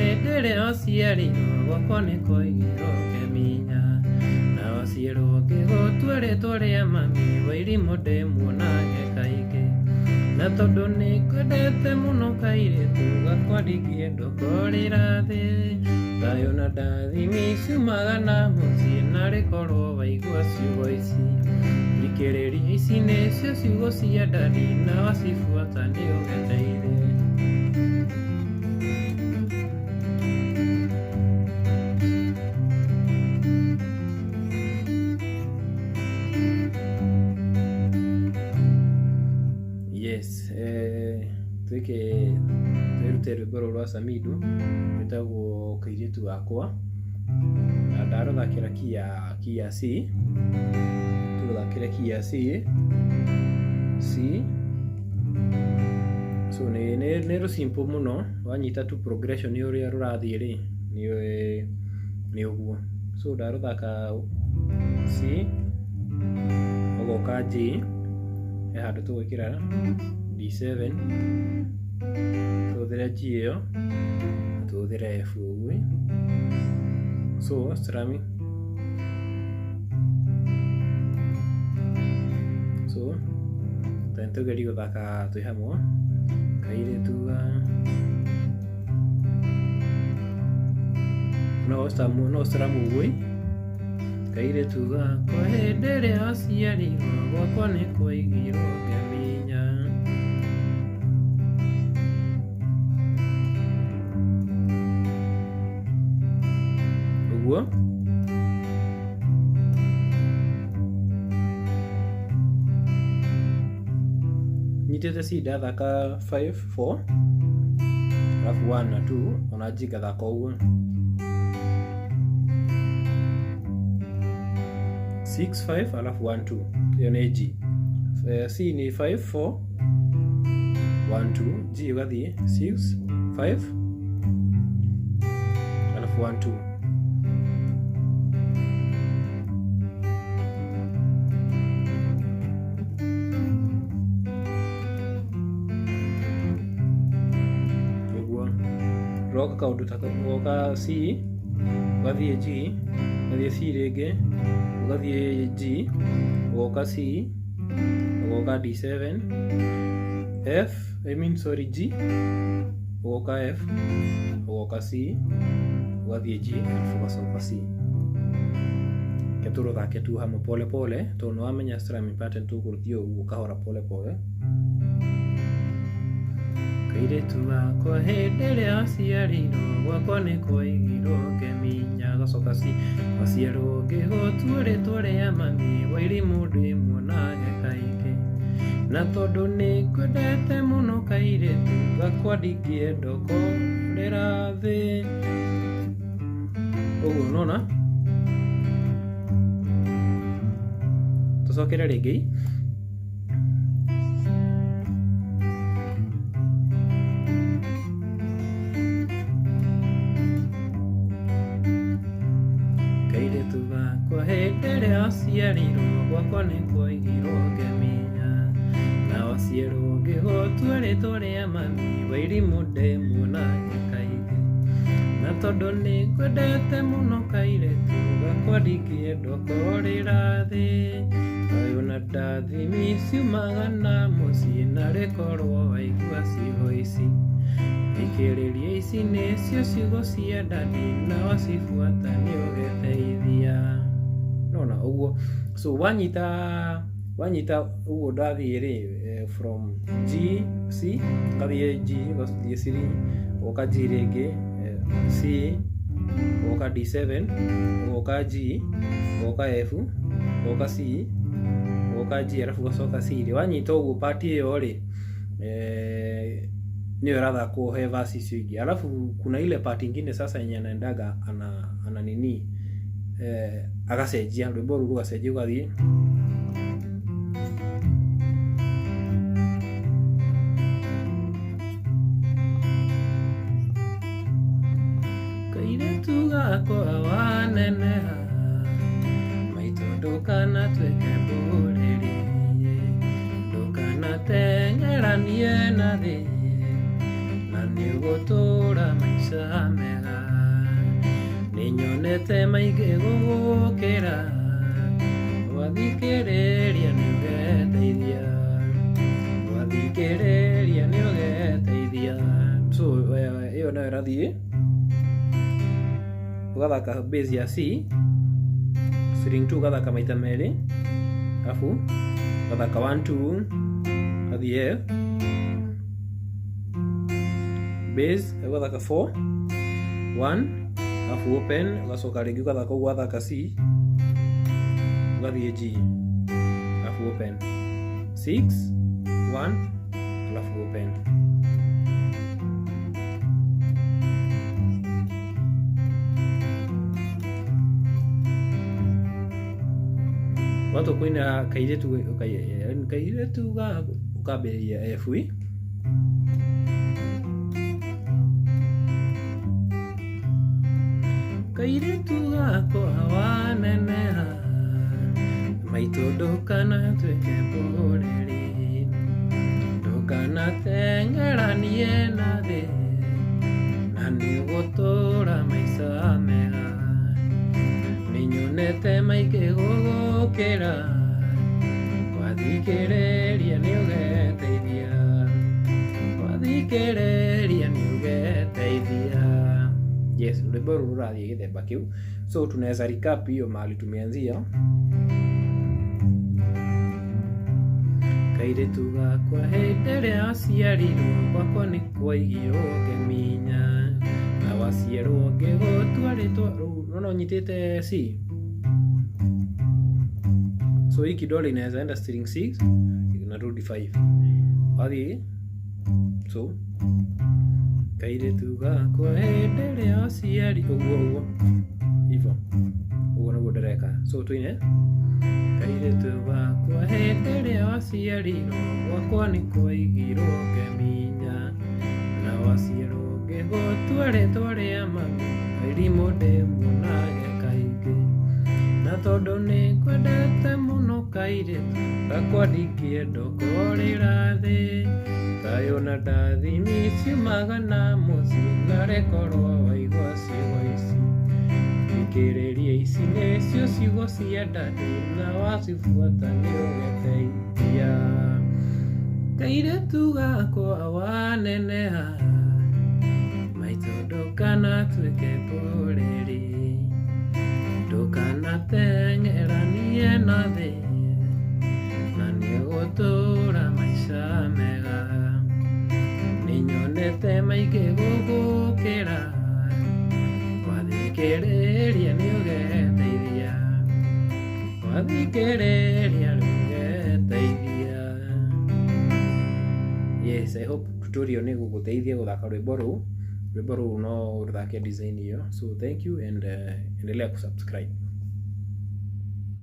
Hĩndĩ ĩrĩa waciarirwo gwakwa nĩ kwaigirwo ngĩminya. Na waciarwo ngĩgũtua rĩtwa rĩa mami Wairimũ ndĩmuonage kaingĩ. Na tondũ nĩ ngwendete mũno kairĩtu gakwa ndingĩenda ũkorĩra thĩ. Thayũ na ndathimi ciumaga na mũciĩ narĩ korwo waigua ciugo ici. Thikĩrĩria ici nĩcio ciugo cia ndadi na wacibuata nĩ ũgeteire. Yes, twĩke twĩrute rwĩmbo rũrũ rwa Samido rwĩtagwo kairĩtu gakwa na ndarũthakĩra key ya C, tũrũthakĩre key ya C, C. So nĩ rũ simple mũno, wanyita tu progression ũrĩa rũrathiĩ rĩ, nĩ ũguo. So ndarũthaka C, ũgoka G, he handũ tũgwĩkĩra D7, tũhũthĩre G ĩyo, tũhũthĩre F ũguo. So strumming. So tũgerie gũthaka twĩ hamwe. Kairĩtu ga no strum ũguo. Kairĩtu gakwa hĩndĩ ĩrĩa waciarirwo gwakwa nĩ kwaigirwo ngĩminya. Ũguo. Nyitĩte C ndathaka 5 4 alafu 1 na 2 ona G ngathaka ũguo. 6 5 alafu 1 2 ĩyo nĩ G. C nĩ 5 4 1 2, G ũgathiĩ 6 5 alafu 1 2. Ũguo roka kaũndũ ta ũgoka C, ũgathiĩ G, ũgathiĩ C rĩngĩ, ũgathiĩ G, ũgoka C, ũgoka D7, F, I mean sorry G, ũgoka F, ũgoka C, ũgathiĩ G, alafu ũgacoka C. Reke tũrũthake tu hamwe pole pole tondũ nĩ wamenya strumming pattern tũkũrũthiĩ ũguo kahora pole pole. Kairĩtu gakwa hĩndĩ ĩrĩa waciarirwo gwakwa nĩ kwaigirwo ngĩminya, gacoka C. Waciarwo ngĩgũtua rĩtwa rĩa mami Wairimũ ndĩmuonage kaingĩ. Na tondũ nĩ ngwendete mũno kairĩtu gakwa ndingĩenda ũkorĩra thĩ. Ũguo nĩwona? Tũcokere rĩngĩ. Kairĩtu gakwa hĩndĩ ĩrĩa waciarirwo gwakwa nĩ kwaigirwo ngĩminya. Na waciarwo ngĩgũtua rĩtwa rĩa mami Wairimũ ndĩmuonage kaingĩ. Na tondũ nĩ ngwendete mũno kairĩtu gakwa ndingĩenda ũkorĩra thĩ. Thayũ na ndathimi ciumaga na mũciĩ narĩ korwo waigua ciugo ici. Thikĩrĩria ici nĩcio ciugo cia ndadi na wacibuata nĩ ũgeteithia. Nĩwona ũguo. So wanyita ũguo ndathiĩ rĩ, from G, C, ũgathiĩ G, ũgathiĩ C, ũgoka G rĩngĩ, C, ũgoka D7, ũgoka G, ũgoka F, ũgoka C, ũgoka G alafu ũgacoka C rĩ, wanyita ũguo part ĩyo rĩ, nĩyo ĩrathakwo he verse icio ingĩ. Alafu kuna ile part ingine sasa yenye anaendaga ana nini, agacenjia rwĩmbo rũu rũgacenjia rũgathiĩ kairĩtu gakwa waneneha maitũ ndũkanatuĩke mbũrĩrĩ, ndũkanateng'eranie na thĩ, na nĩũgũtũra maica mega. Nĩnyonete maingĩ gũgũkĩra, wathikĩrĩria nĩũgeteithia, wathikĩrĩria nĩũgeteithia. So ĩyo nayo ĩrathiĩ ũgathaka bass ya C string 2, ũgathaka maita merĩ, alafu ũgathaka 1 2, ũgathiĩ F bass, ũgathaka 4 1, alafu open, ũgacoka rĩngĩ ũgathaka ũguo, wathaka C ũgathiĩ G, alafu open 6 1, alafu open. Watu kwina kairĩtu, kairĩtu ga ũkambĩrĩria F, kairĩtu gakwa waneneha, maitũ ndũkanatuĩke mbũrĩri, ndũkanateng'eranie na thĩ, na nĩũgũtũra maica mega. Nĩnyonete maingĩ gũgũkĩra, wathikĩrĩria nĩũgeteithia, wathikĩrĩria nĩũgeteithia. Yes, rwĩmbo rũrũ rũrathiĩ gĩthemba kĩu. So tunaweza recap hiyo mahali tumeanzia. Kairĩtu gakwa hĩndĩ ĩrĩa aciarirwo, gwakwa nĩ kwaigirwo ngeminya, na waciarwo ngĩgũtua rĩtwa. Rĩu unaona ũnyitĩte C, so hii kidole inaweza enda string 6, inarudi 5, wathiĩ. So kairĩtu gakwa hĩndĩ ĩrĩa aciari, ũguo ũguo hivyo, ũguo nĩguo ndĩreka. So tuine kairĩtu gakwa hĩndĩ ĩrĩa waciarirwo, gwakwa nĩ kwaigirwo ngeminya, na waciarwo ngĩgũtua rĩtwa rĩa mami, irimũ ndĩmuonage kaingĩ, na tondũ nĩ ngwendete mũno kairĩtu gakwa, ndingĩenda ũkorĩra thĩ, thayũ na ndathimi ciumaga na mũciĩ, narĩ korwo waigua ciugo ici, thikĩrĩria, ici nĩcio ciugo cia daddy, na wacibuata nĩũgeteithia. Kairĩtu gakwa waneneha, maitũ ndũkanatuĩke mbũrĩri, ndũkanateng'eranie na thĩ, na nĩũgũtũra maica mega. Nĩnyonete maingĩ gũgũkĩra, wathikĩrĩria nĩũgeteithia, wathikĩrĩria nĩũgeteithia. Yes, I hope tutorial nĩ gũgũteithia gũthaka rwĩmbo rũu. Rwĩmbo rũu no rũthake design ĩyo. So thank you and endelea kusubscribe.